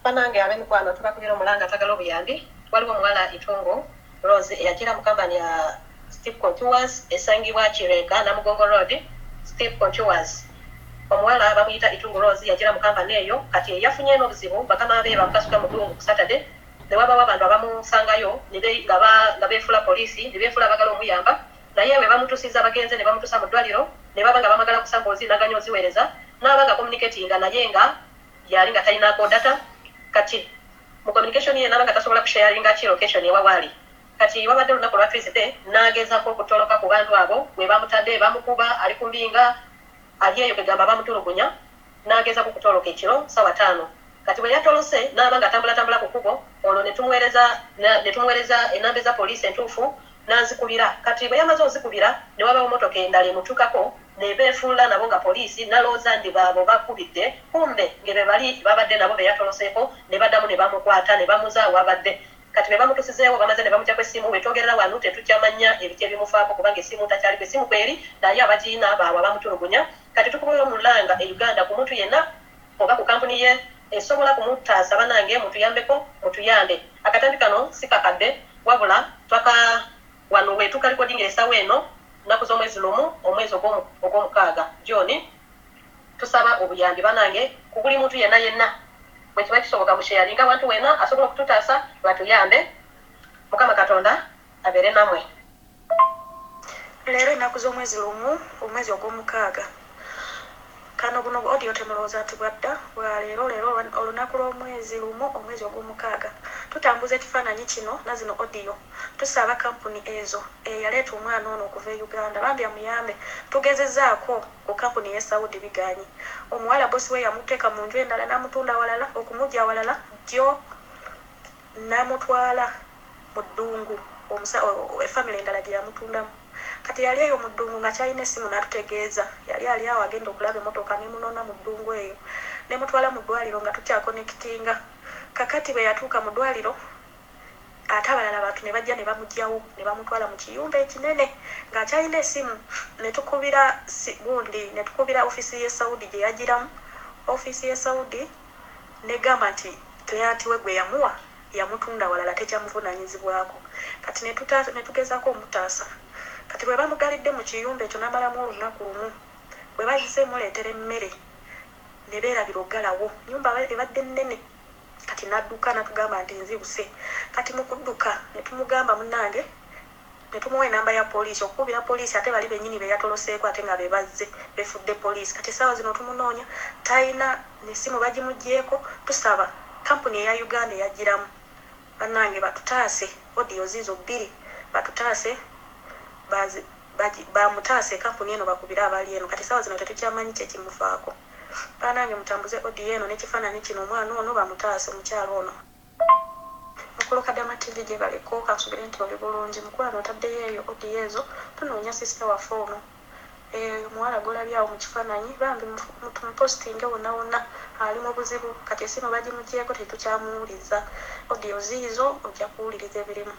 Banange ab'emikwano, tubakubira omulanga, twagala obuyambi. Waliwo omuwala Itungo Rose eyajira mu kampani ya Steve Contours esangibwa Kireka, Namugongo Road. Steve Contours, omuwala bamuyita Itungo Rose, yajira mu kampani eyo. Kati yafunye n'obuzibu, bakama be bamukasuka mu ddungu ku Saturday, ne wabawo abantu abamusangayo nga beefuula poliisi, ne beefuula abagala omuyamba. Naye bwe bamutusiza, bagenze ne bamutuusa mu ddwaliro, ne baba nga bamagala ku samples, n'aganya oziweereza, n'aba nga communicatinga naye nga yali nga talinako data. Kati mu communication ye n'aba nga tasobola kusharinga ki location ewa waali. Kati wabadde olunaku lwa Tuesday, n'agezaako okutoloka ku bantu abo bwe bamutadde, bamukuba, ali ku mbinga, ali eyo, kwegamba bamutulugunya. N'agezaako okutoloka ekiro sawa 5. Kati bwe yatolose, n'aba nga atambulatambula ku kkubo olwo, ne tumuweereza enamba eza poliisi entuufu, n'azikubira. Kati bwe yamaze ozikubira, ne wabawo motoka endala emutuukako, ne beefuula nabo nga poliisi. Nalowooza ndi baabo bakubidde, kumbe nge be bali babadde nabo be yatoloseeko, ne baddamu ne bamukwata ne bamuza wabadde. Kati be bamutusizeewo, bamaze ne bamugyako essimu. Wetwogerera wano tetukyamanya ebiki ebimufaako, kubanga essimu takyaliko, essimu kweri, naye abagiina baabwe bamutulugunya. Kati tukubira omulanga e Uganda ku muntu yenna oba ku kampuni ye esobola kumutaasa. Banange, mutuyambeko, mutuyambe. Akatambi kano si kakadde, wabula twaka wano wetuka recording esawa eno, nnaku z'omwezi 1, omwezi ogwomukaaga, June. Tusaba obuyambi, banange, ku buli muntu yenna yenna. Bwe kiba kisoboka, musharinga abantu wena asobola okututaasa, batuyambe. Mukama Katonda abeere namwe. Leero ennaku z'omwezi 1, omwezi ogw'omukaaga. Kano buno audio temulowooza nti bwadda, bwaleero. Leero olunaku lw'omwezi 1, omwezi ogw'omukaaga. Tutambuza ekifaananyi kino na zino audio. Tusaba kampuni ezo eyaleeta omwana ono okuva e Uganda, bambi amuyambe. Tugezezaako ku kampuni ye Saudi, biganye. Omuwala bosi we yamuteeka mu nju endala, n'amutunda walala, okumugya walala jjo n'amutwala mu ddungu, efamily endala gye yamutundamu. Kati yali eyo mu ddungu nga kyalina essimu, n'atutegeeza yali ali awo, agenda okulaba emotoka nemunona mu ddungu eyo, nemutwala mu ddwaliro nga tukyakonectinga. Kakati bwe yatuuka mu ddwaliro, ate abalala bantu ne bajja ne bamugyawo ne bamutwala mu kiyumba ekinene ng'akyalina essimu. Ne tukubira gundi, ne tukubira ofiisi ye Saudi gye yagiramu. Ofiisi ye Saudi negamba nti client we gwe yamuwa yamutunda walala, tekyamuvunaanyizibwako. Kati ne tugezaako omutaasa. Kati bwe bamugalidde mu kiyumba ekyo, n'amalamu olunaku lumu, bwe bazze muleetera emmere, ne beerabira oggalawo nyumba ebadde nnene. Kati n'adduka n'atugamba nti nzibuse. Kati mu kudduka ne tumugamba, munnange, ne tumuwa enamba ya poliisi okukubira poliisi, ate bali bennyini be yatoloseeko, ate nga be bazze befudde poliisi. Kati essaawa zino tumunoonya, talina nesimu, bagimugyeko. Tusaba kampuni eya Uganda eyagiramu, bannange, batutaase. Audio ziizo bbiri, batutaase, bamutaase. Kampuni eno bakubire abali eno. Kati essaawa zino tetukyamanyi kyekimufaako. Bannange, mutambuze audio eno n'ekifaananyi kino, omwana ono bamutaase, omukyalo ono. Mukulu Kadama TV, gye baleko, kansubire nti oli bulungi. Mukwano, otaddeyo eyo audio ezo, tunoonya sister waffe ono, omuwala gwolabye awo mu kifaananyi. Bambi tumupostinge wonna wonna, ali mu buzibu. Kati esimu bagimugyeko, tetukyamuwuliza. Audio ziizo, ojja kuwuliriza ebirimu.